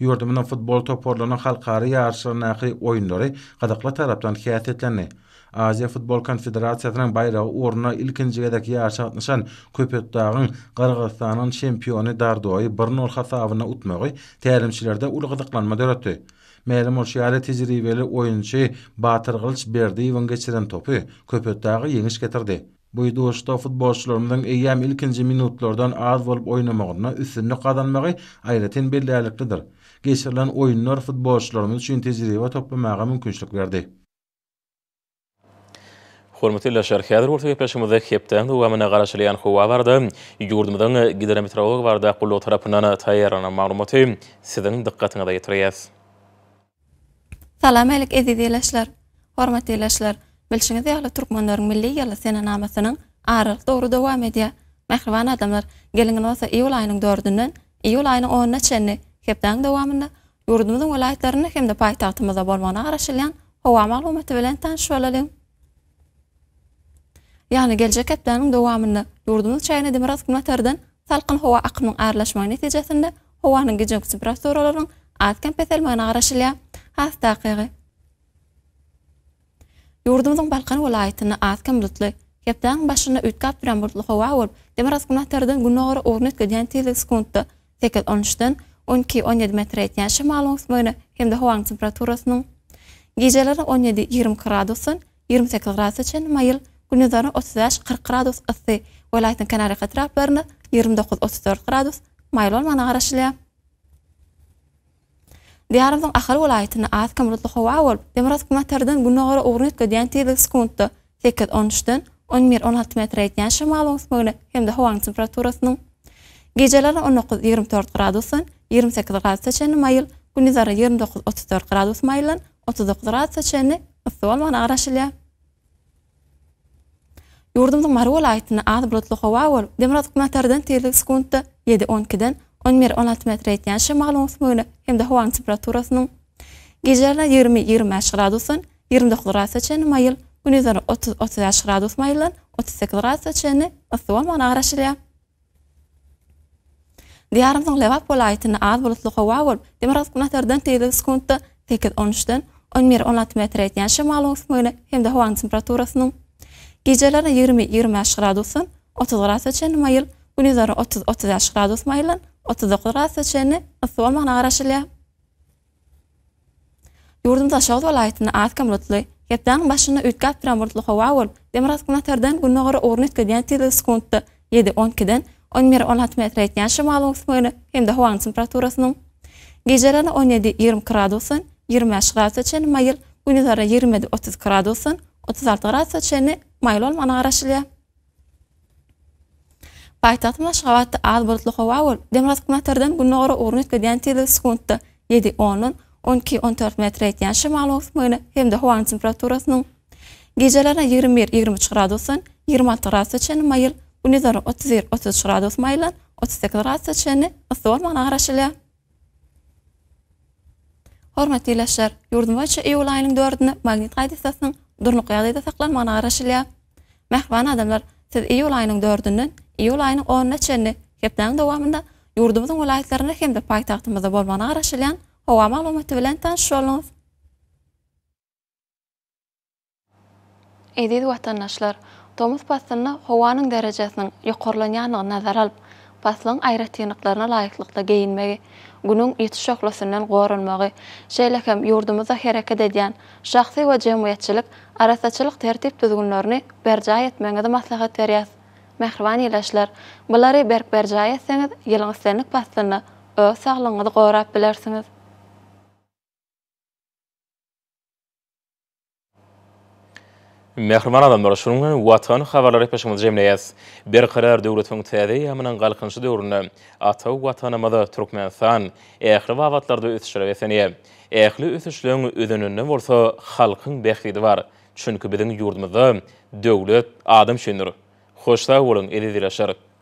Ýurdumyzyň futbol toparlarynyň halkara ýaryşlaryndaky oýunlary gyzykly tarapdan häsiýetlendi. Aziýa futbol konfederasiýasynyň baýragy ugrunda ilkinji gezek ýaryşa gatnaşan Köpetdagyň Gyrgyzystanyň çempiony Dardoýy bir nol hasabynda utmagy tälimçilerde uly gyzyklanma döretdi. Mälim bolşy ýaly, tejribeli oýunçy Batyrgylyç Berdiýewiň geçiren topy Köpetdaga ýeňiş getirdi. Bu duşuşykda futbolçylarymyzyň eýýäm ilkinji minutlardan az bolup oýnamagynda üstünlik gazanmagy aýratyn bellärliklidir. Geçirilen oýunlar futbolçylarymyz üçin tejribe toplamaga mümkinçilik berdi. Hormatly ildeşler, häzir bolsa gepleşigimizde hepdäniň dowamynda garaşylýan howa barada ýurdumyzyň Gidrometeorologiýa baradaky gullugy tarapyndan taýýarlanan maglumaty siziň dykgatyňyza ýetirýäs. Salam älik eziz ildeşler! Hormatly ildeşler, bilşiňiz ýaly türkmenleriň milli ýyly senenamasynyň aralyk döwri dowam edýär. Mähriban adamlar, geliň indi bolsa iýul aýynyň dördünden iýul aýynyň onuna çenli hepdäniň dowamynda ýurdumyzyň welaýatlarynda hem-de paýtagtymyzda bolmagyna garaşylýan howa maglumaty bilen tanyş bolalyň. Ýagny geljek hepdäniň dowamynda ýurdumyz çägine demirgazyk günbatardan salkyn howa akymynyň aralaşmagy netijesinde howanyň gijeki temperaturalarynyň az-kem peselmegine garaşylýar. Has takygy, ýurdumyzyň Balkan welaýatynda az-kem bulutly, hepdäniň başynda üýtgäp durýan bulutly howa bolup, demirgazyk günbatardan gündogara ugruny üýtgedýän tizligi sekuntda Sekiz on üçden 12, 17 metre ýetýän şemalyň ösmegine hem-de howanyň temperaturasynyň gijelerine 17, 22 gradusdan 28 gradusa çenli maýyl, gündizlerine 35, 40 gradus yssy, welaýatyň kenarýaka etraplarynda 29, 34 gradus maýyl bolmagyna garaşylýar. Diýarymyzyň Ahal welaýatynda az-kem bulutly howa bolup, demirgazyk-günbatardan gündogara ugruny üýtgedýän tizligi sekuntda sekiz, on üçden 11, 16 metre ýetýän şemalyň ösmegine hem-de howanyň temperaturasynyň gijelerine 19, 24 gradusdan 28 gradusa çenli maýyl, gündizlerine 29, 34 gradus maýyldan 39 gradusa çenli yssy bolmagyna garaşylýar. Ýurdumyzyň Mary welaýatynda az bulutly howa bolup, demirgazyk-günbatardan tizligi sekuntda ýedi, on ikiden 11, 16 metre ýetýän şemalyň ösmegine hem-de howanyň temperaturasynyň gijelerine 20, 25 gradusdan 29 gradusa çenli maýyl, gündizlerine 30, 35 gradus maýyldan. 38 gradusa çenli yssy bolmagyna garaşylýar. Diýarymyzyň Lebap welaýatynda az bulutly howa bolup, demirgazyk-günortadan tizligi sekuntda sekiz, on üçden on bir, 16 metre ýetýän şemalyň öwüsmegine hem-de howanyň temperaturasynyň gijelerine 20, 25 gradusdan 30 gradusa çenli maýyl, gündizlerine 30, 35 gradus maýyldan 39 gradusa çenli yssy bolmagyna garaşylýar. Ýurdumyz Daşoguz welaýatynda az-kem bulutly, hepdäniň başynda üýtgäp duran bulutly howa bolup, demirgazyk-günbatardan gündogara ugruny üýtgedýän tizligi sekuntda ýedi, on ikiden on bir, 16 metre ýetýän şemalyň öwüsmegine hem-de howanyň temperaturasynyň gijelerine 17, 22 gradusdan 25 gradusa çenli maýyl, gündizlerine 27, 32 gradusdan 36 gradusa çenli maýyl bolmagyna garaşylýar. Paýtagtymyz Aşgabatda az bulutly howa bolup, demirgazyk-günbatardan gündogara ugruny üýtgedýän tizligi sekuntda ýedi, ondan 12, 14 metre ýetýän şemalyň öwüsmegine hem-de howanyň temperaturasynyň gijelerine 21, 23 gradusdan 26 gradusa çenli maýyl, gündizlerine 31, 33 gradus maýyldan 38 gradusa çenli yssy bolmagyna garaşylýar. Hormatly ildeşler, ýurdumyz boýunça iýul aýynyň dördünde magnit hadysasynyň durnukly ýagdaýda saklanmagyna garaşylýar. Mähriban adamlar, siz iýul aýynyň dördünden iýul aýynyň onuna çenli hepdäniň dowamynda ýurdumyzyň welaýatlarynda hem-de paýtagtymyzda bolmagyna garaşylýan howa maglumaty bilen tanyş bolduňyz. Eziz watandaşlar, tomus paslynda howanyň derejesiniň ýokarlanýandygyny nazara alyp, paslyň aýratynlyklaryna laýyklykda geýinmegi, Günüň ýiti şöhlesinden goranmagy, şeýle hem ýurdumyzda hereket edýän şahsy we jemgyýetçilik arassaçylyk tertip-düzgünlerini berjaý etmegiňizi maslahat berýäs. Mähriban ildeşler, bulary berk berjaý etseňiz, ýylyň islendik paslynda öz saglygyňyzy gorap bilersiňiz. Mähriban adamlar, şunuň bilen Watan habarlary gepleşigimizi jemleýäs. Berkarar döwletiň täze eýýamynyň Galkynyşy döwründe ata Watanymyz Türkmenistan ähli babatlarda ösüşlere beslenýär. Ähli ösüşleň özeninde bolsa halkyň bähbidi bar. Çünki biziň ýurdumyzda döwlet adam üçindir. Hoş sag boluň, eziz ilaşlar!